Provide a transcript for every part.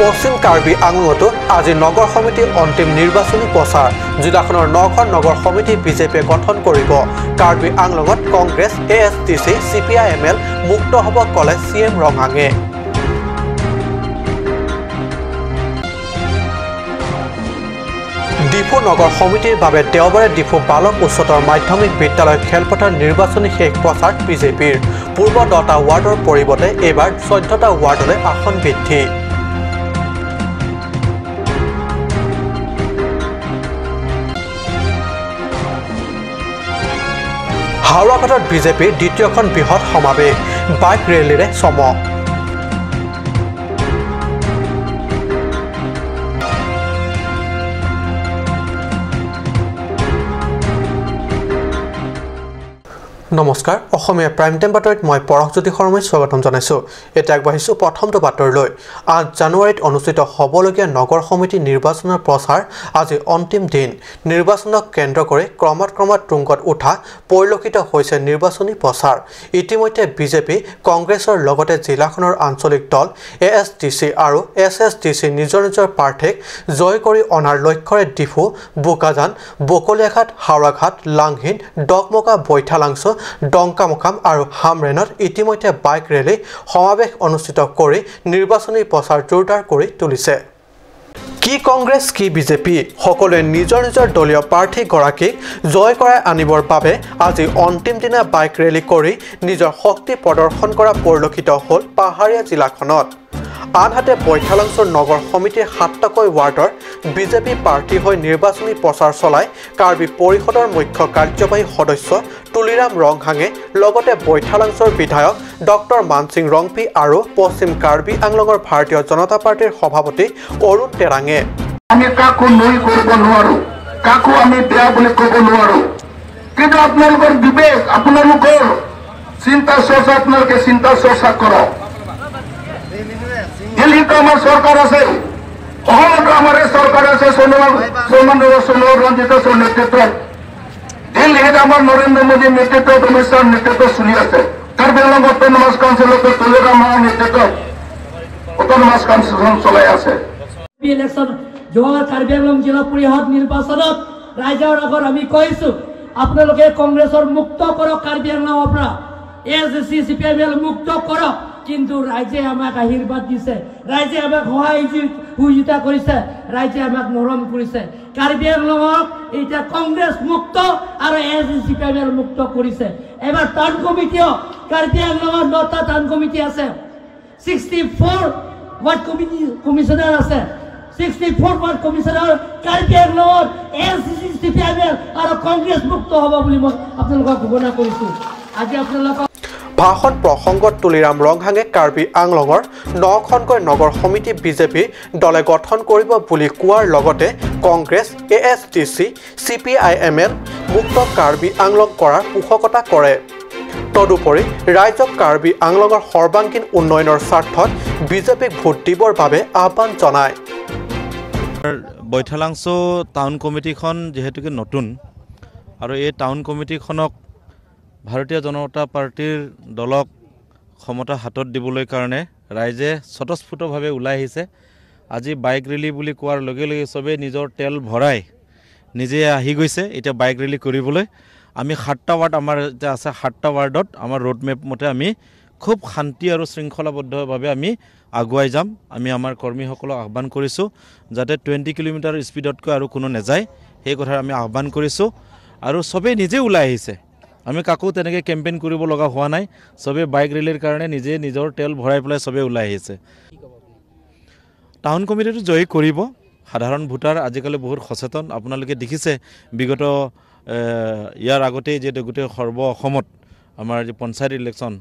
পশ্চিম কাৰ্বি আংলঙতো আজি নগৰ সমিতিৰ অন্তিম নিৰ্বাচনী প্ৰচাৰ। জিলাখনৰ ৯খন নগৰ সমিতি বিজেপিয়ে গঠন কৰিব। কাৰ্বি আংলঙত কংগ্ৰেছ, ASDC, CPIML মুক্ত হ'ব ক'লে চি এম ৰংহাঙে। ডিফু নগৰ সমিতিৰ বাবে দেওবাৰে ডিফু বালক উচ্চতৰ মাধ্যমিক বিদ্যালয় খেলপথাৰ নিৰ্বাচনী শেষ প্ৰচাৰ বিজেপিৰ। পূৰ্ব 10টা ৱাৰ্ডৰ পৰিৱৰ্তে এইবাৰ 14টা ৱাৰ্ডলৈ আসন বৃদ্ধি। হাওৰাঘাটত বিজেপিৰ দ্বিতীয়খন বৃহৎ সমাৱেশ, বাইক ৰেলীৰে চমক। নমস্কাৰ, অসমীয়া প্ৰাইম টাইম বাতৰিত মই পৰশজ্যোতি শৰ্মাই স্বাগতম জনাইছোঁ। এতিয়া আগবাঢ়িছোঁ প্ৰথমটো বাতৰিলৈ। ৮ জানুৱাৰীত অনুষ্ঠিত হ'বলগীয়া নগৰ সমিতি নিৰ্বাচনৰ প্ৰচাৰ আজি অন্তিম দিন। নিৰ্বাচনক কেন্দ্ৰ কৰি ক্ৰমাৎ ক্ৰমাৎ তুংগত উঠা পৰিলক্ষিত হৈছে নিৰ্বাচনী প্ৰচাৰ। ইতিমধ্যে বিজেপি, কংগ্ৰেছৰ লগতে জিলাখনৰ আঞ্চলিক দল ASDC আৰু SSDC নিজৰ নিজৰ প্ৰাৰ্থীক জয় কৰি অনাৰ লক্ষ্যৰে ডিফু, বোকাজান, বকলীয়াঘাট, হাওৰাঘাট, লাংহিন, ডকমকা, বৈঠালাংছ, ডংকামুকাম আৰু হামৰেনত ইতিমধ্যে বাইক ৰেলী সমাৱেশ অনুষ্ঠিত কৰি নিৰ্বাচনী প্ৰচাৰ জোৰদাৰ কৰি তুলিছে। কি কংগ্ৰেছ কি বিজেপি সকলোৱে নিজৰ নিজৰ দলীয় প্ৰাৰ্থীগৰাকীক জয় কৰাই আনিবৰ বাবে আজি অন্তিম দিনা বাইক ৰেলী কৰি নিজৰ শক্তি প্ৰদৰ্শন কৰা পৰিলক্ষিত হ'ল পাহাৰীয়া জিলাখনত। আনহাতে বৈঠালাংছৰ নগৰ সমিতিৰ ৭টাকৈ ৱাৰ্ডৰ বিজেপি প্ৰাৰ্থী হৈ নিৰ্বাচনী প্ৰচাৰ চলাই কাৰ্বি পৰিষদৰ মুখ্য কাৰ্যবাহী সদস্য তুলিৰাম ৰংহাঙে লগতে বৈঠালাংছৰ বিধায়ক ডক্টৰ মানসিং ৰংপি আৰু পশ্চিম কাৰ্বি আংলঙৰ ভাৰতীয় জনতা পাৰ্টীৰ সভাপতি অৰুণ তেৰাঙে। আমি কাকো নৈ কৰিব নোৱাৰো, কাকো আমি বেয়া বুলি ক'ব নোৱাৰো, কিন্তু আপোনালোকৰ বিবেক, আপোনালোকৰ চিন্তা চৰ্চা, আপোনালোকে চিন্তা চৰ্চা কৰক। দিল্লীতো আমাৰ চৰকাৰ আছে, অসমতো আমাৰ চৰকাৰ আছে, সোণোৱাল সোণোৱাল ৰঞ্জিত নেতৃত্বত। দিল্লীত আমাৰ নৰেন্দ্ৰ মোদীৰ নেতৃত্বত, অমিত শ্বাহৰ নেতৃত্বত চলি আছে। কাৰ্বি আংলং অট'নমাছ কাউন্সিলতো তুলিৰাম নেতৃত্বত অট'নমাছ কাউন্সিল চলাই আছে। ইলেকশ্যন যোৱা কাৰ্বি আংলং জিলা পৰিষদ নিৰ্বাচনত ৰাইজৰ আগত আমি কৈছোঁ, আপোনালোকে কংগ্ৰেছৰ মুক্ত কৰক, কাৰ্বি আংলঙৰ পৰা SDC, CPIML মুক্ত কৰক। কিন্তু ৰাইজে আমাক আশীৰ্বাদ দিছে, ৰাইজে আমাক সহায় সহযোগিতা কৰিছে, ৰাইজে আমাক মৰম কৰিছে। কাৰ্বি আংলঙক এতিয়া কংগ্ৰেছ মুক্ত আৰু SDC, CPIML মুক্ত কৰিছে। এবাৰ টাউন কমিটিও কাৰ্বি আংলঙত ৯টা টাউন কমিটি আছে, 64 ৱাৰ্ড কমিশ্যনাৰ আছে, 64 ৱাৰ্ড কমিশ্যনাৰ কাৰ্বি আংলঙত SDC, CPIML আৰু কংগ্ৰেছ মুক্ত হ'ব বুলি মই আপোনালোকক ঘোষণা কৰিছোঁ। আজি আপোনালোকক ভাষণ প্ৰসংগত তুলিৰাম ৰংহাঙে কাৰ্বি আংলঙৰ ৯খনকৈ নগৰ সমিতি বিজেপি দলে গঠন কৰিব বুলি কোৱাৰ লগতে কংগ্ৰেছ, ASDC, CPIML মুক্ত কাৰ্বি আংলং কৰাৰ পোষকতা কৰে। তদুপৰি ৰাইজক কাৰ্বি আংলঙৰ সৰ্বাংগীন উন্নয়নৰ স্বাৰ্থত বিজেপিক ভোট দিবৰ বাবে আহ্বান জনায়। বৈঠালাংছ টাউন কমিটিখন যিহেতুকে নতুন আৰু এই টাউন কমিটিখনক ভাৰতীয় জনতা পাৰ্টীৰ দলক ক্ষমতা হাতত দিবলৈ কাৰণে ৰাইজে স্বতঃস্ফূৰ্তভাৱে ওলাই আহিছে। আজি বাইক ৰেলী বুলি কোৱাৰ লগে লগে চবেই নিজৰ তেল ভৰাই নিজে আহি গৈছে এতিয়া বাইক ৰেলী কৰিবলৈ। আমি ৭টা ৱাৰ্ড আমাৰ এতিয়া আছে, ৭টা ৱাৰ্ডত আমাৰ ৰোড মেপ মতে আমি খুব শান্তি আৰু শৃংখলাবদ্ধভাৱে আমি আগুৱাই যাম। আমি আমাৰ কৰ্মীসকলক আহ্বান কৰিছোঁ যাতে 20 কিলোমিটাৰ স্পীডতকৈ আৰু কোনো নাযায়, সেই কথাৰ আমি আহ্বান কৰিছোঁ। আৰু চবেই নিজে ওলাই আহিছে, আমি কাকো তেনেকৈ কেম্পেইন কৰিব লগা হোৱা নাই। চবেই বাইক ৰেলীৰ কাৰণে নিজে নিজৰ তেল ভৰাই পেলাই চবেই ওলাই আহিছে। টাউন কমিটিটো জয়ী কৰিব। সাধাৰণ ভোটাৰ আজিকালি বহুত সচেতন, আপোনালোকে দেখিছে বিগত ইয়াৰ আগতেই যে গোটেই সৰ্ব অসমত আমাৰ যে পঞ্চায়ত ইলেকশ্যন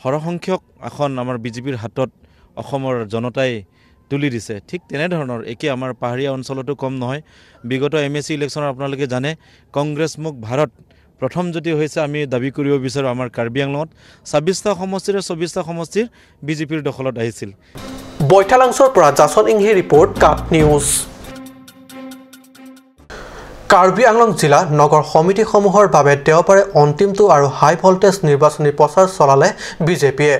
সৰহসংখ্যক আসন আমাৰ বিজেপিৰ হাতত অসমৰ জনতাই তুলি দিছে। ঠিক তেনেধৰণৰ একে আমাৰ পাহাৰীয়া অঞ্চলতো কম নহয়। বিগত MAC ইলেকশ্যনত আপোনালোকে জানে কংগ্ৰেছ মুক্ত ভাৰত প্ৰথম যদি হৈছে, আমি দাবী কৰিব বিচাৰোঁ আমাৰ কাৰ্বি আংলঙত ২৬টা সমষ্টিৰে ২৪টা সমষ্টিৰ বিজেপিৰ দখলত আহিছিল। বৈঠালাংছৰ পৰা জাচন ইংহি ৰিপৰ্ট, কাট নিউজ। কাৰ্বি আংলং জিলা নগৰ সমিতিসমূহৰ বাবে দেওবাৰে অন্তিমটো আৰু হাই ভল্টেজ নিৰ্বাচনী প্ৰচাৰ চলালে বিজেপিয়ে।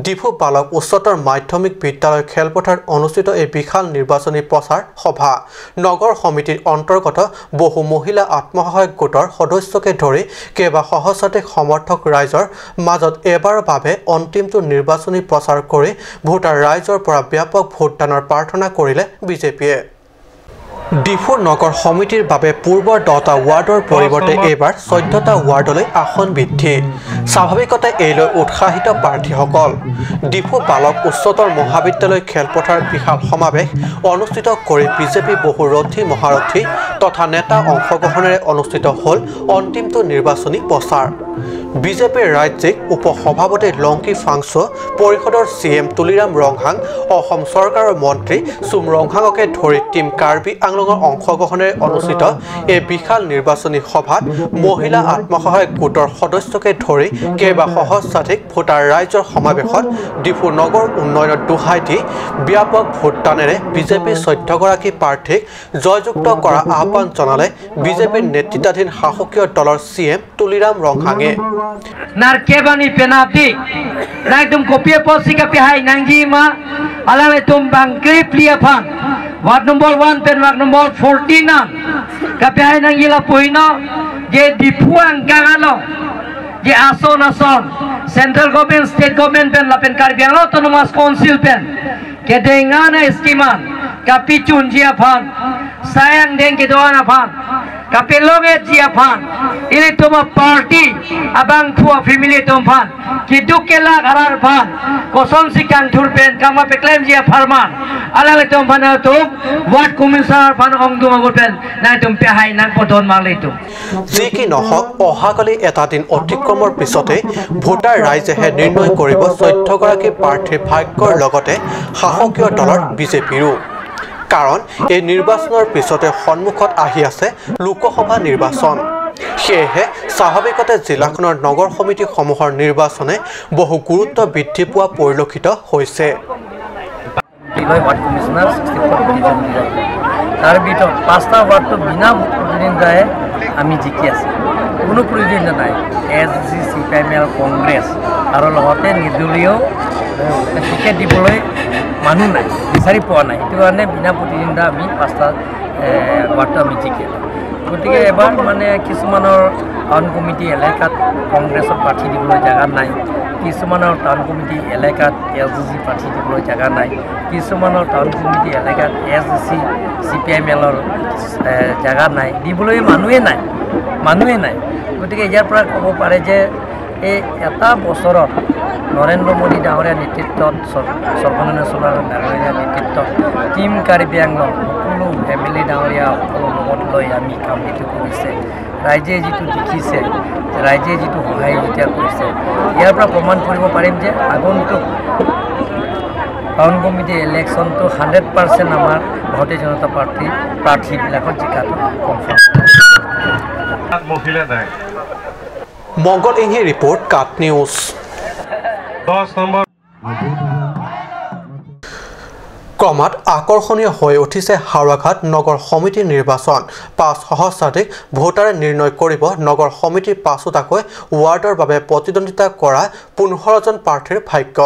ডিফু বালক উচ্চতৰ মাধ্যমিক বিদ্যালয় খেলপথাৰত অনুষ্ঠিত এই বিশাল নিৰ্বাচনী প্ৰচাৰ সভা নগৰ সমিতিৰ অন্তৰ্গত বহু মহিলা আত্মসহায়ক গোটৰ সদস্যকে ধৰি কেইবা সহস্ৰাধিক সমৰ্থক ৰাইজৰ মাজত এবাৰৰ বাবে অন্তিমটো নিৰ্বাচনী প্ৰচাৰ কৰি ভোটাৰ ৰাইজৰ পৰা ব্যাপক ভোটদানৰ প্ৰাৰ্থনা কৰিলে বিজেপিয়ে। ডিফু নগৰ সমিতিৰ বাবে পূৰ্বৰ 10টা ৱাৰ্ডৰ পৰিৱৰ্তে এইবাৰ 14টা ৱাৰ্ডলৈ আসন বৃদ্ধি। স্বাভাৱিকতে এই লৈ উৎসাহিত প্ৰাৰ্থীসকল। ডিফু বালক উচ্চতৰ মহাবিদ্যালয় খেলপথাৰ বিশাল সমাৱেশ অনুষ্ঠিত কৰি বিজেপি বহু ৰথী মহাৰথী তথা নেতা অংশগ্ৰহণেৰে অনুষ্ঠিত হ'ল অন্তিমটো নিৰ্বাচনী প্ৰচাৰ। বিজেপিৰ ৰাজ্যিক উপ-সভাপতি লংকি ফাংচো, পৰিষদৰ চি এম তুলিৰাম ৰংহাং, অসম চৰকাৰৰ মন্ত্ৰী চুম ৰংহাঙকে ধৰি টীম কাৰ্বি আংলঙৰ অংশগ্ৰহণেৰে অনুষ্ঠিত এই বিশাল নিৰ্বাচনী সভাত মহিলা আত্মসহায়ক গোটৰ সদস্যকে ধৰি কেইবা সহস্ৰাধিক ভোটাৰ ৰাইজৰ সমাৱেশত ডিফু নগৰ উন্নয়নৰ দোহাই দি ব্যাপক ভোটদানেৰে বিজেপিৰ 14গৰাকী প্ৰাৰ্থীক জয়যুক্ত কৰাৰ আহ্বান জনালে বিজেপিৰ নেতৃত্বাধীন শাসকীয় দলৰ C M Tuliram Ronghang. Narkebani penalti nang tum kopia posi ka pihai nangji ma alale tum bangkri plia phan ward number 1 pen ward number 14 ka pihai nangji la poino je dipuang kangalo je ason ason central government state government pen la pen Karbi Anglong autonomous council pen kedengana skiman ka pichun jia phan sayang deng kedoana phan kapelonge jia phan ini tuma party abang phua family tum phan kidukela garar phan kosom sikang thurpen kama peklem jia farman alale tum phan tum ward commissioner phan ongdum agurpen nai tum pehai nang podon male tum যি কি নহওক অহাকালি এটা দিন অতিক্ৰমৰ পিছতে voter ৰাইজেহে নিৰ্ণয় কৰিব 14গৰাকী প্ৰাৰ্থীৰ ভাগ্যৰ লগতে শাসকীয় দলৰ বিজেপিৰো। কাৰণ এই নিৰ্বাচনৰ পিছতে সন্মুখত আহি আছে লোকসভা নিৰ্বাচন। সেয়েহে স্বাভাৱিকতে জিলাখনৰ নগৰ সমিতিসমূহৰ নিৰ্বাচনে বহু গুৰুত্ব বৃদ্ধি পোৱা পৰিলক্ষিত হৈছে। তাৰ ভিতৰত 5টা ৱাৰ্ডটো বিনা প্ৰতিদ্বন্দ্বিতাৰে আমি জিকি আছোঁ, কোনো প্ৰতিদ্বন্দ্বিতা নাই। S G C P I M L Congress আৰু লগতে নিৰ্দলীয় টিকেট দিবলৈ মানুহ নাই, বিচাৰি পোৱা নাই। সেইটো কাৰণে বিনা প্ৰতিদ্বন্দ্বিতা আমি 5টা ৱাৰ্ডটো আমি জিকিলোঁ। গতিকে এবাৰ মানে কিছুমানৰ টাউন কমিটি এলেকাত কংগ্ৰেছৰ প্ৰাৰ্থী দিবলৈ জেগা নাই, কিছুমানৰ টাউন কমিটি এলেকাত এছ জি জি প্ৰাৰ্থী দিবলৈ জেগা নাই, কিছুমানৰ টাউন কমিটি এলেকাত S G C C P I M এলৰ জেগা নাই, দিবলৈ মানুহে নাই। গতিকে ইয়াৰ পৰা ক'ব পাৰে যে এই এটা বছৰত নৰেন্দ্ৰ মোদী ডাঙৰীয়াৰ নেতৃত্বত, সৰ্বানন্দ সোণোৱাল ডাঙৰীয়াৰ নেতৃত্বত টীম কাৰ্বি আংলং সকলো এম এল এ ডাঙৰীয়া সকলো লগত লৈ আমি কাম যিটো কৰিছে, ৰাইজে যিটো দেখিছে, ৰাইজে যিটো সহায় যেতিয়া কৰিছে, ইয়াৰ পৰা প্ৰমাণ কৰিব পাৰিম যে আগন্তুক টাউন কমিটি ইলেকশ্যনটো 100% আমাৰ ভাৰতীয় জনতা পাৰ্টীৰ প্ৰাৰ্থীবিলাকত জিকাটো কনফাৰ্ম। মংগল ইংহি ৰিপৰ্ট, কাট নিউজ। 10 নম্বৰ। ক্ৰমাৎ আকৰ্ষণীয় হৈ উঠিছে হাওৰাঘাট নগৰ সমিতিৰ নিৰ্বাচন। 5 সহস্ৰাধিক ভোটাৰে নিৰ্ণয় কৰিব নগৰ সমিতিৰ 5টাকৈ ৱাৰ্ডৰ বাবে প্ৰতিদ্বন্দ্বিতা কৰা 15জন প্ৰাৰ্থীৰ ভাগ্য।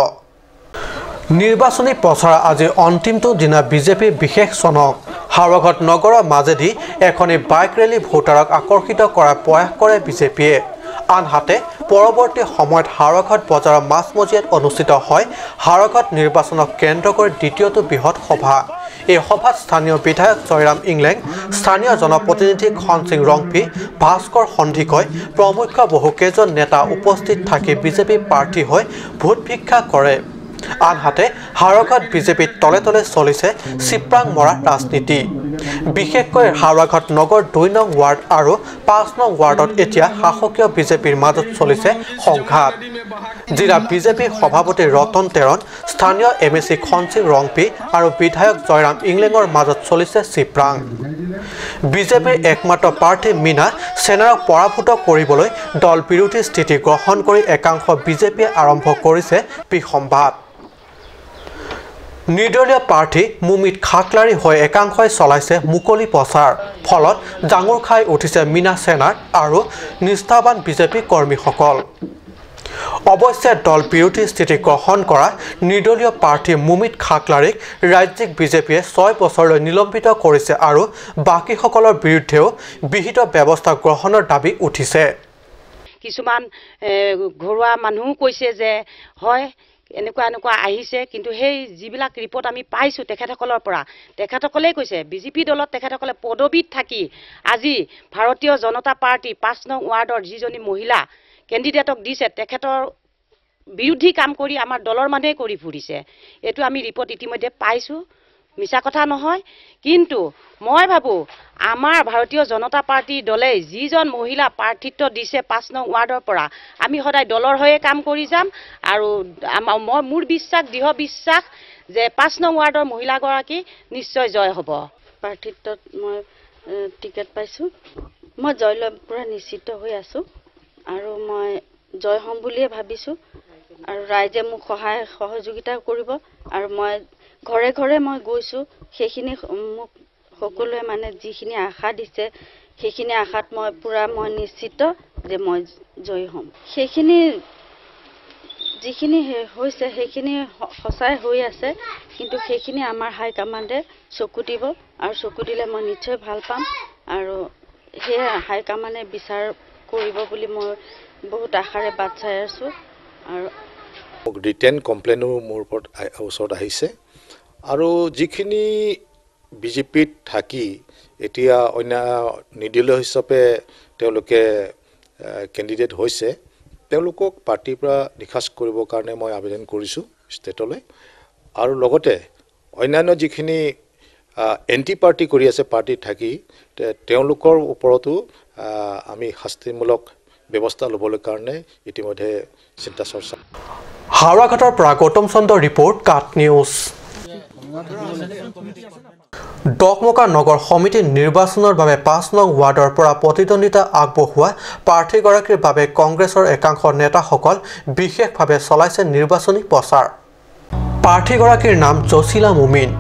নিৰ্বাচনী প্ৰচাৰ আজি অন্তিমটো দিনা বিজেপিৰ বিশেষ চনক। হাওৰাঘাট নগৰৰ মাজেদি এখনি বাইক ৰেলী ভোটাৰক আকৰ্ষিত কৰাৰ প্ৰয়াস কৰে বিজেপিয়ে। আনহাতে পৰৱৰ্তী সময়ত হাওৰাঘাট বজাৰৰ মাজমজিয়াত অনুষ্ঠিত হয় হাওৰাঘাট নিৰ্বাচনক কেন্দ্ৰ কৰি দ্বিতীয়টো বৃহৎ সভা। এই সভাত স্থানীয় বিধায়ক জয়ৰাম ইংলেং, স্থানীয় জনপ্ৰতিনিধি খনসিং ৰংপি, ভাস্কৰ সন্দিকৈ প্ৰমুখ্য বহুকেইজন নেতা উপস্থিত থাকি বিজেপি প্ৰাৰ্থী হৈ ভোট ভিক্ষা কৰে। আনহাতে হাওৰাঘাট বিজেপিৰ তলে তলে চলিছে চিপ্ৰাং মৰা ৰাজনীতি। বিশেষকৈ হাওৰাঘাট নগৰ 2 নং ৱাৰ্ড আৰু 5 নং ৱাৰ্ডত এতিয়া শাসকীয় বিজেপিৰ মাজত চলিছে সংঘাত। জিলা বিজেপিৰ সভাপতি ৰতন তেৰণ, স্থানীয় এম এ চি খনসিং ৰংপি আৰু বিধায়ক জয়ৰাম ইংলেঙৰ মাজত চলিছে চিপ্ৰাং। বিজেপিৰ একমাত্ৰ প্ৰাৰ্থী মীনা সেনাৰক পৰাভূত কৰিবলৈ দল বিৰোধী স্থিতি গ্ৰহণ কৰি একাংশ বিজেপিয়ে আৰম্ভ কৰিছে বিসম্বাদ। নিৰ্দলীয় প্ৰাৰ্থী মুমিত খাকলাৰী হৈ একাংশই চলাইছে মুকলি প্ৰচাৰ। ফলত জাঙুৰ খাই উঠিছে মীনা সেনাৰ আৰু নিষ্ঠাবান বিজেপি কৰ্মীসকল। অৱশ্যে দল বিৰোধী স্থিতি গ্ৰহণ কৰা নিৰ্দলীয় প্ৰাৰ্থী মুমিত খাকলাৰীক ৰাজ্যিক বিজেপিয়ে 6 বছৰলৈ নিলম্বিত কৰিছে আৰু বাকীসকলৰ বিৰুদ্ধেও বিহিত ব্যৱস্থা গ্ৰহণৰ দাবী উঠিছে। কিছুমান ঘৰুৱা মানুহো কৈছে যে হয় এনেকুৱা এনেকুৱা আহিছে, কিন্তু সেই যিবিলাক ৰিপৰ্ট আমি পাইছোঁ তেখেতসকলৰ পৰা, তেখেতসকলেই কৈছে বিজেপি দলত তেখেতসকলে পদবীত থাকি আজি ভাৰতীয় জনতা পাৰ্টি 5 নং ৱাৰ্ডৰ যিজনী মহিলা কেণ্ডিডেটক দিছে তেখেতৰ বিৰোধী কাম কৰি আমাৰ দলৰ মানুহে কৰি ফুৰিছে। এইটো আমি ৰিপৰ্ট ইতিমধ্যে পাইছোঁ, মিছা কথা নহয়। কিন্তু মই ভাবোঁ আমাৰ ভাৰতীয় জনতা পাৰ্টীৰ দলে যিজন মহিলা প্ৰাৰ্থিত্ব দিছে 5 নং ৱাৰ্ডৰ পৰা, আমি সদায় দলৰ হৈয়ে কাম কৰি যাম। আৰু মই মোৰ বিশ্বাস, দৃঢ় বিশ্বাস যে 5 নং ৱাৰ্ডৰ মহিলাগৰাকী নিশ্চয় জয় হ'ব। প্ৰাৰ্থিত্বত মই টিকেট পাইছোঁ, মই জয় লৈ পূৰা নিশ্চিত হৈ আছোঁ আৰু মই জয় হ'ম বুলিয়ে ভাবিছোঁ। আৰু ৰাইজে মোক সহায় সহযোগিতা কৰিব আৰু মই ঘৰে ঘৰে মই গৈছোঁ, সেইখিনি মোক সকলোৱে মানে যিখিনি আশা দিছে সেইখিনি আশাত মই পূৰা মই নিশ্চিত যে মই জয়ী হ'ম। সেইখিনি যিখিনি হৈছে সেইখিনি সঁচাই হৈ আছে, কিন্তু সেইখিনি আমাৰ হাইকমাণ্ডে চকু দিব আৰু চকু দিলে মই নিশ্চয় ভাল পাম আৰু সেয়া হাইকমাণ্ডে বিচাৰ কৰিব বুলি মই বহুত আশাৰে বাট চাই আছোঁ। আৰু মোক ৰিটেন কমপ্লেইনো মোৰ ওপৰত ওচৰত আহিছে আৰু যিখিনি বিজেপিত থাকি এতিয়া অন্য নিৰ্দলীয় হিচাপে তেওঁলোকে কেণ্ডিডেট হৈছে, তেওঁলোকক পাৰ্টীৰ পৰা নিখাচ কৰিবৰ কাৰণে মই আবেদন কৰিছোঁ ষ্টেটলৈ। আৰু লগতে অন্যান্য যিখিনি এণ্টি পাৰ্টি কৰি আছে পাৰ্টীত থাকি, তেওঁলোকৰ ওপৰতো আমি শাস্তিমূলক ব্যৱস্থা ল'বলৈ কাৰণে ইতিমধ্যে চিন্তা চৰ্চা। হাওৰাঘাটৰ পৰা গৌতম চন্দ্ৰ ৰিপৰ্ট, কাট নিউজ। ডকমকা নগৰ সমিতি নিৰ্বাচনৰ বাবে 5 নং ৱাৰ্ডৰ পৰা প্ৰতিদ্বন্দ্বিতা আগবঢ়োৱা প্ৰাৰ্থীগৰাকীৰ বাবে কংগ্ৰেছৰ একাংশ নেতাসকল বিশেষভাৱে চলাইছে নিৰ্বাচনী প্ৰচাৰ। প্ৰাৰ্থীগৰাকীৰ নাম জচিলা মুমিন।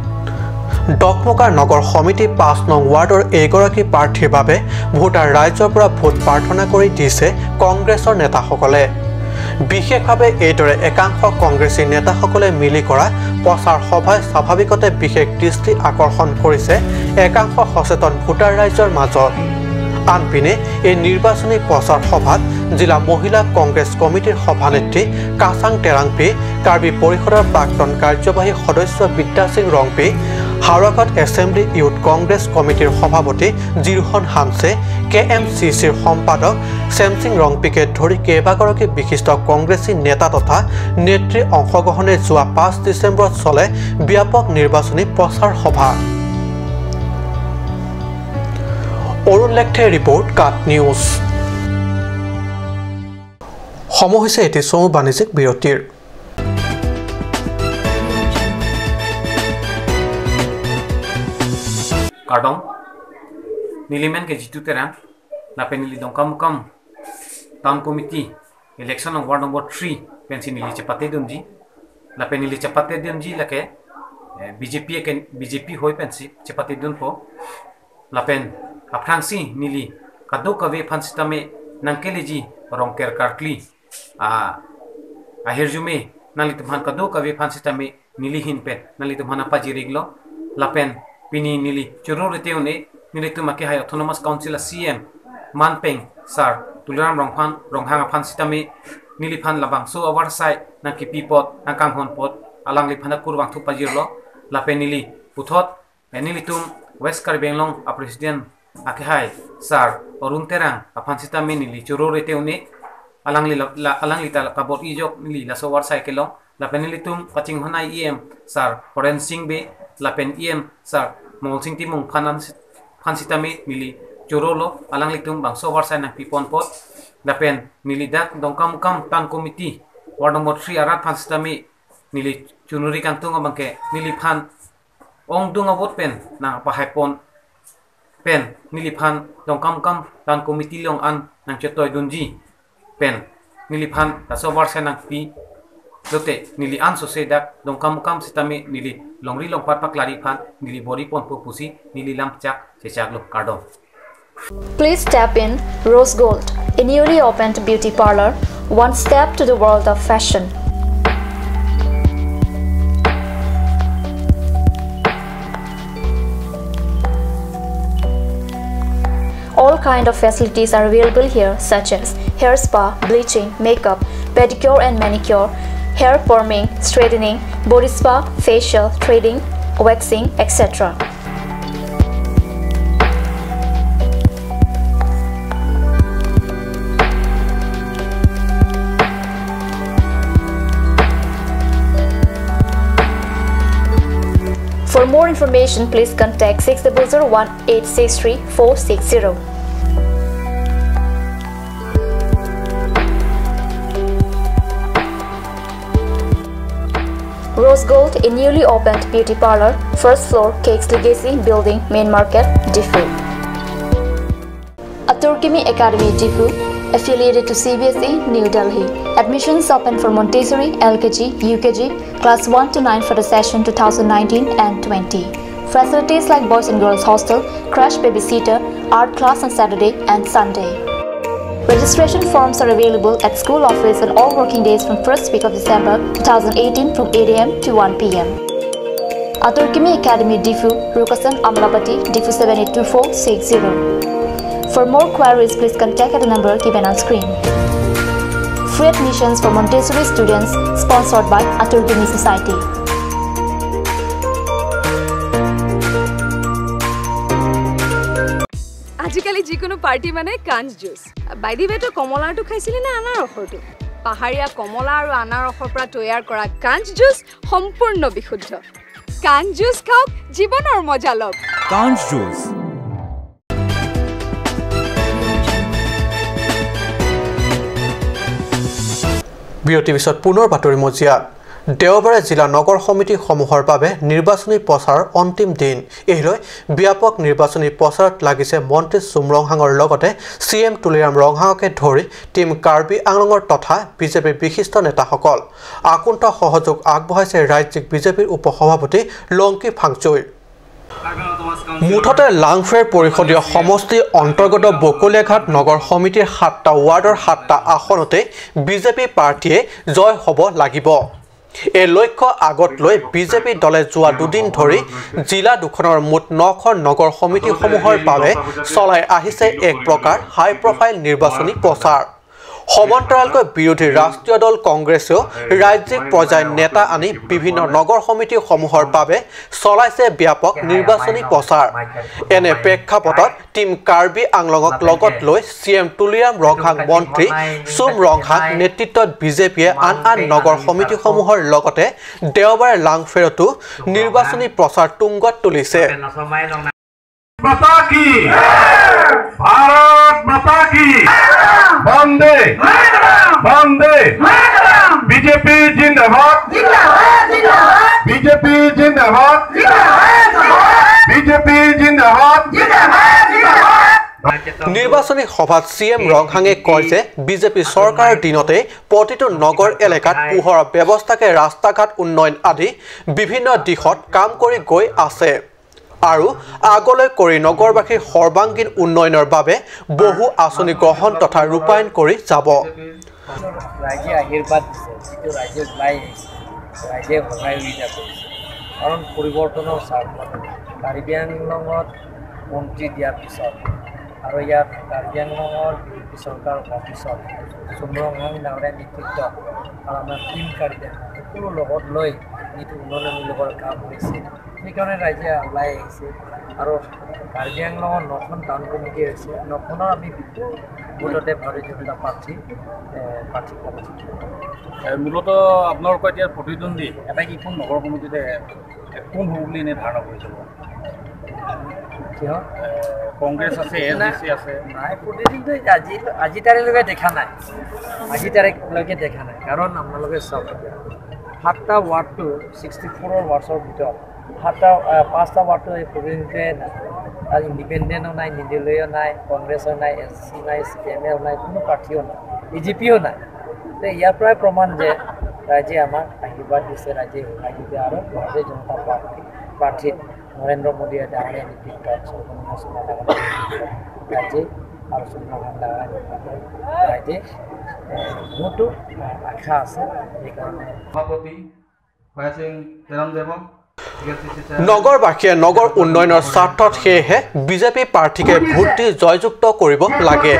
ডকমকা নগৰ সমিতি 5 নং ৱাৰ্ডৰ এইগৰাকী প্ৰাৰ্থীৰ বাবে ভোটাৰ ৰাইজৰ পৰা ভোট প্ৰাৰ্থনা কৰি দিছে কংগ্ৰেছৰ নেতাসকলে। বিশেষভাৱে এইদৰে একাংশ কংগ্ৰেছী নেতাসকলে মিলি কৰা প্ৰচাৰ সভাই স্বাভাৱিকতে বিশেষ দৃষ্টি আকৰ্ষণ কৰিছে একাংশ সচেতন ভোটাৰ ৰাইজৰ মাজত। আনপিনে এই নিৰ্বাচনী প্ৰচাৰ সভাত জিলা মহিলা কংগ্ৰেছ কমিটিৰ সভানেত্ৰী কাচাং টেৰাংপি, কাৰ্বি পৰিষদৰ প্ৰাক্তন কাৰ্যবাহী সদস্য বিদ্যাসিং ৰংপি, হাওৰাঘাট এছেম্বলি ইউথ কংগ্ৰেছ কমিটিৰ সভাপতি জিৰহন হামছে, কে এম চি চিৰ সম্পাদক চেমচিং ৰংপিকে ধৰি কেইবাগৰাকী বিশিষ্ট কংগ্ৰেছী নেতা তথা নেত্ৰীৰ অংশগ্ৰহণে যোৱা 5 ডিচেম্বৰত চলে ব্যাপক নিৰ্বাচনী প্ৰচাৰ সভা। অৰুণ লেখথে ৰিপৰ্ট, কাট নিউজ। সময় হৈছে এটি চমু বাণিজ্যিক বিৰতিৰ। Kardong nilimen ke jitu terang lape nili dongkam kam town committee election of ward number 3 pensi nili chapate dumji lape nili chapate dumji lake BJP ke BJP hoi pensi chapate dun po lapen aphrangsi nili kado kave phansitame nangkeleji rongker karkli a aherjume nali tumhan kado kave phansitame nili hinpen nali tumhana pajiriglo lapen pini nili churur teune nili tumake hai autonomous council CM manpeng sar tuliram rongphan ronghanga phansitame nili phan labang so our side nangki pipot nangkang hon pot alang li phana kurwang thu pajirlo lapen nili puthot nili tum west karbi anglong a president ake hai sar Arun Terang aphansitame nili churur teune alang li la alang li tal kabot ijok nili la so war side kelong lapen nili tum kaching honai em sar Horen Singh be lapen em sar Mongol Singh Timung phanan phansitame nili chorolo alang litum bangso war sai nang pipon pot lapen nili dak dongkam kam tan committee ward number 3 arat phansitame nili chunuri kangtung bangke nili phan ong dung abot pen nang pahai pon pen nili phan dongkam kam tan committee long an nang chetoi dunji pen nili phan taso war sai nang pi lote nili anso sedak dongkam mukam sitami nili longri longpat paklari phan nili bori ponpo pusi nili lamchak chechak lo kardom. Please tap in Rose Gold, a newly opened beauty parlor, one step to the world of fashion. All kind of facilities are available here, such as hair spa, bleaching, makeup, pedicure and manicure, hair perming, straightening, body spa, facial, threading, waxing, etc. For more information, please contact 6001 863 460. Rose Gold, a newly opened beauty parlor, first floor, Cakes Legacy Building, Main Market, Diphu. Aturkimi Academy, Diphu, affiliated to CBSE, New Delhi. Admissions open for Montessori, LKG, UKG, class 1 to 9 for the session 2019 and 20. Facilities like boys and girls hostel, crash babysitter, art class on Saturday and Sunday. Registration forms are available at school office on all working days from 1st week of December 2018 from 8 am to 1 pm. Aturkimi Academy, Diphu, Rukasan, Amlapati, Diphu 782460. For more queries, please contact at the number given on screen. Free admissions for Montessori students sponsored by Aturkimi Society. আজিকালি যিকোনো party মানে কাঞ্চ juice. By the ৱে, তই কমলাৰটো খাইছিলি নে আনাৰসৰটো? পাহাৰীয়া কমলা আৰু আনাৰসৰ পৰা তৈয়াৰ কৰা কাঞ্চ জুচ সম্পূৰ্ণ বিশুদ্ধ। কাঞ্চ জুচ খাওক, জীৱনৰ মজা লওক। কাঞ্চ জুচ। বিৰতিৰ পিছত পুনৰ বাতৰি মজিয়াত। দেওবাৰে জিলা নগৰ সমিতিসমূহৰ বাবে নিৰ্বাচনী প্ৰচাৰৰ অন্তিম দিন। এই লৈ ব্যাপক নিৰ্বাচনী প্ৰচাৰত লাগিছে মন্ত্ৰী চুম ৰংহাঙৰ লগতে চি এম তুলিৰাম ৰংহাঙকে ধৰি টীম কাৰ্বি আংলঙৰ তথা বিজেপিৰ বিশিষ্ট নেতাসকল। আকুণ্ঠ সহযোগ আগবঢ়াইছে ৰাজ্যিক বিজেপিৰ উপসভাপতি লংকি ফাংচুই। মুঠতে লাংফেৰ পৰিষদীয় সমষ্টিৰ অন্তৰ্গত বকলীয়াঘাট নগৰ সমিতিৰ 7টা ৱাৰ্ডৰ 7টা আসনতে বিজেপি প্ৰাৰ্থীয়ে জয় হ'ব লাগিব। এই লক্ষ্য আগত লৈ বিজেপি দলে যোৱা দুদিন ধৰি জিলা দুখনৰ মুঠ 9খন নগৰ সমিতিসমূহৰ বাবে চলাই আহিছে এক প্ৰকাৰ হাই প্ৰফাইল নিৰ্বাচনী প্ৰচাৰ। সমান্তৰালকৈ বিৰোধী ৰাষ্ট্ৰীয় দল কংগ্ৰেছেও ৰাজ্যিক পৰ্যায়ৰ নেতা আনি বিভিন্ন নগৰ সমিতিসমূহৰ বাবে চলাইছে ব্যাপক নিৰ্বাচনী প্ৰচাৰ। এনে প্ৰেক্ষাপটত টীম কাৰ্বি আংলঙক লগত লৈ চি এম তুলিৰাম ৰংহাং, মন্ত্ৰী চুম ৰংহাং নেতৃত্বত বিজেপিয়ে আন আন নগৰ সমিতিসমূহৰ লগতে দেওবাৰে লাংফেৰতো নিৰ্বাচনী প্ৰচাৰ তুংগত তুলিছে। भारत माता की वंदे वंदे, बीजेपी जिंदाबाद, बीजेपी जिंदाबाद, बीजेपी जिंदाबाद। নিৰ্বাচনী সভাত চি এম ৰংহাঙে কয় যে বিজেপি চৰকাৰৰ দিনতে প্ৰতিটো নগৰ এলেকাত পোহৰৰ ব্যৱস্থাকে ৰাস্তা ঘাট উন্নয়ন আদি বিভিন্ন দিশত কাম কৰি গৈ আছে আৰু আগলৈ কৰি নগৰবাসীৰ সৰ্বাংগীন উন্নয়নৰ বাবে বহু আঁচনি গ্ৰহণ তথা ৰূপায়ণ কৰি যাব। ৰাইজে আশীৰ্বাদ দিছে, যিটো ৰাইজে ওলাই আহিছে, ৰাইজে সহায় সুবিধা কৰিছে। কাৰণ পৰিৱৰ্তনৰ স্বাৰ্থত কাৰ্বি আংলঙত মন্ত্ৰী দিয়াৰ পিছত আৰু ইয়াত কাৰ্বি আংলঙৰ বিজেপি চৰকাৰ হোৱাৰ পিছত চুম ৰংহাং ডাঙৰীয়াৰ নেতৃত্বত আৰু আমাৰ টীম কাৰ্বি আংলং সকলো লগত লৈ যিটো উন্নয়নমূলকৰ কাম হৈছে, সেইকাৰণে ৰাইজে ওলাই আহিছে। আৰু কাৰ্বি আংলঙৰ 9খন টাউন কমিটি হৈছে, 9খনৰ আমি বিপুল ভোটতে ভাৰতীয় জনতা পাৰ্টী প্ৰাৰ্থীক পৰাজিত। মূলতঃ আপোনালোকৰ এতিয়া প্ৰতিদ্বন্দ্বী আটাইকেইখন নগৰ সমিতিতে কোন হ'ব বুলি এনেই ধাৰণা কৰিছে? কিয় কংগ্ৰেছ আছে, এছ ডি চি আছে? নাই, প্ৰতিদিনটো আজি তাৰিখলৈকে দেখা নাই, আজি তাৰিখলৈকে দেখা নাই। কাৰণ আপোনালোকে চাওক, 7টা ৱাৰ্ডটো 64 ৱাৰ্ডছৰ ভিতৰত 5টা ৱাৰ্ডটো এই প্ৰতিদিনটোৱে নাই। তাত ইণ্ডিপেণ্ডেণ্টো নাই, নিৰ্দলীয় নাই, কংগ্ৰেছৰ নাই, এছ চি নাই, চি পি এম এল নাই, কোনো প্ৰাৰ্থীও নাই, বি জে পিও নাই। ইয়াৰ পৰাই প্ৰমাণ যে ৰাইজে আমাক আশীৰ্বাদ দিছে, ৰাইজে সহায় দিছে আৰু ভাৰতীয় জনতা পাৰ্টী প্ৰাৰ্থীত নৰেন্দ্ৰ মোদীয়ে ডাঙৰীয়া নেতৃত্বত, সৰ্বানন্দ সোণোৱাল ডাঙৰীয়া নেতৃত্বত ৰাইজে আৰু চন্দ্ৰমোহন ডাঙৰীয়া নেতৃত্বত ৰাইজে বহুতো আশা আছে। সেইকাৰণে সভাপতি নগৰবাসীয়ে নগৰ উন্নয়নৰ স্বাৰ্থত সেয়েহে বিজেপি প্ৰাৰ্থীকে ভোট দি জয়যুক্ত কৰিব লাগে।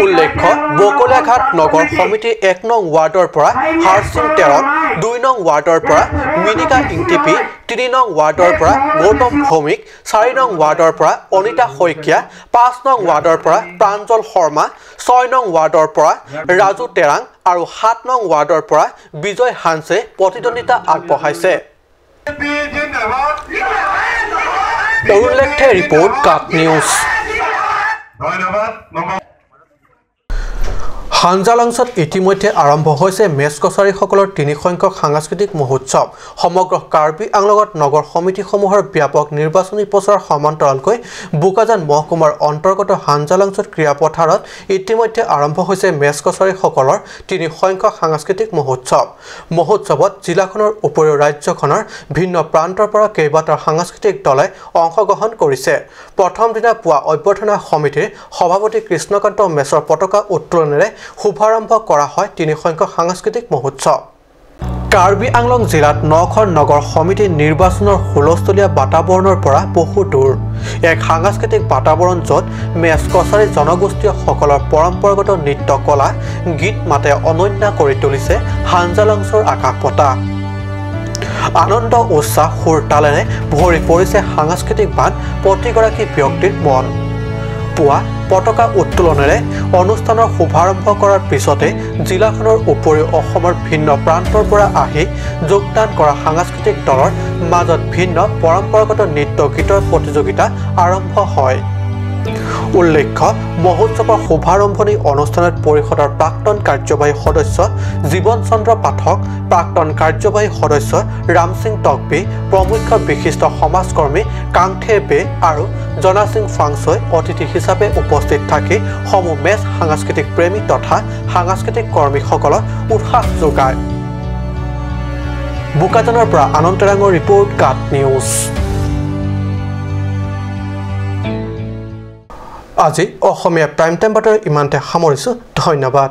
উল্লেখ্য, বকলীয়াঘাট নগৰ সমিতিৰ 1 নং ৱাৰ্ডৰ পৰা হাৰসিং তেৰং, 2 নং ৱাৰ্ডৰ পৰা মিনিকা ইংটিপি, 3 নং ৱাৰ্ডৰ পৰা গৌতম ভৌমিক, 4 নং ৱাৰ্ডৰ পৰা অনিতা শইকীয়া, 5 নং ৱাৰ্ডৰ পৰা প্ৰাঞ্জল শৰ্মা, 6 নং ৱাৰ্ডৰ পৰা ৰাজু তেৰাং আৰু 7 নং ৱাৰ্ডৰ পৰা বিজয় হানছে প্ৰতিদ্বন্দ্বিতা আগবঢ়াইছে। অৰুণ লেখথে ৰিপৰ্ট, কাট নিউজ। হাঞ্জালাংছত ইতিমধ্যে আৰম্ভ হৈছে মেচ কছাৰীসকলৰ 3 সংখ্যক সাংস্কৃতিক মহোৎসৱ। সমগ্ৰ কাৰ্বি আংলঙত নগৰ সমিতিসমূহৰ ব্যাপক নিৰ্বাচনী প্ৰচাৰ সমান্তৰালকৈ বোকাজান মহকুমাৰ অন্তৰ্গত হাঞ্জালাংছত ক্ৰীড়াপথাৰত ইতিমধ্যে আৰম্ভ হৈছে মেচ কছাৰীসকলৰ 3 সংখ্যক সাংস্কৃতিক মহোৎসৱ। মহোৎসৱত জিলাখনৰ উপৰিও ৰাজ্যখনৰ ভিন্ন প্ৰান্তৰ পৰা কেইবাটাও সাংস্কৃতিক দলে অংশগ্ৰহণ কৰিছে। প্ৰথম দিনা পুৱা অভ্যৰ্থনা সমিতিৰ সভাপতি কৃষ্ণকান্ত মেচৰ পতাকা উত্তোলনেৰে শুভাৰম্ভ কৰা হয় 3 সংখ্যক সাংস্কৃতিক মহোৎসৱ। কাৰ্বি আংলং জিলাত 9খন নগৰ সমিতিৰ নিৰ্বাচনৰ হুলস্থুলীয়া বাতাবৰণৰ পৰা বহু দূৰ এক সাংস্কৃতিক বাতাবৰণ, য'ত মেচ কছাৰী জনগোষ্ঠীয়সকলৰ পৰম্পৰাগত নৃত্য কলা, গীত মাতে অনন্য কৰি তুলিছে হাঞ্জালাংছৰ আকাশ বতাহ। আনন্দ উৎসাহ সুৰ তালেৰে ভৰি পৰিছে সাংস্কৃতিক বান প্ৰতিগৰাকী ব্যক্তিৰ মন। পুৱা পতাকা উত্তোলনেৰে অনুষ্ঠানৰ শুভাৰম্ভ কৰাৰ পিছতে জিলাখনৰ উপৰিও অসমৰ ভিন্ন প্ৰান্তৰ পৰা আহি যোগদান কৰা সাংস্কৃতিক দলৰ মাজত ভিন্ন পৰম্পৰাগত নৃত্য গীতৰ প্ৰতিযোগিতা আৰম্ভ হয়। উল্লেখ্য, মহোৎসৱৰ শুভাৰম্ভণি অনুষ্ঠানত পৰিষদৰ প্ৰাক্তন কাৰ্যবাহী সদস্য জীৱন চন্দ্ৰ পাঠক, প্ৰাক্তন কাৰ্যবাহী সদস্য ৰামসিং টকবি, প্ৰমুখ বিশিষ্ট সমাজকৰ্মী কাংথে বে আৰু জনাসিং ফাংচৈ অতিথি হিচাপে উপস্থিত থাকি সমূহ মেচ সাংস্কৃতিক প্ৰেমী তথা সাংস্কৃতিক কৰ্মীসকলক উৎসাহ যোগায়। বোকাজানৰ পৰা আনন্দ তেৰাঙৰ ৰিপৰ্ট, কাট নিউজ। আজি অসমীয়া প্ৰাইম টাইম বাতৰি ইমানতে সামৰিছোঁ। ধন্যবাদ।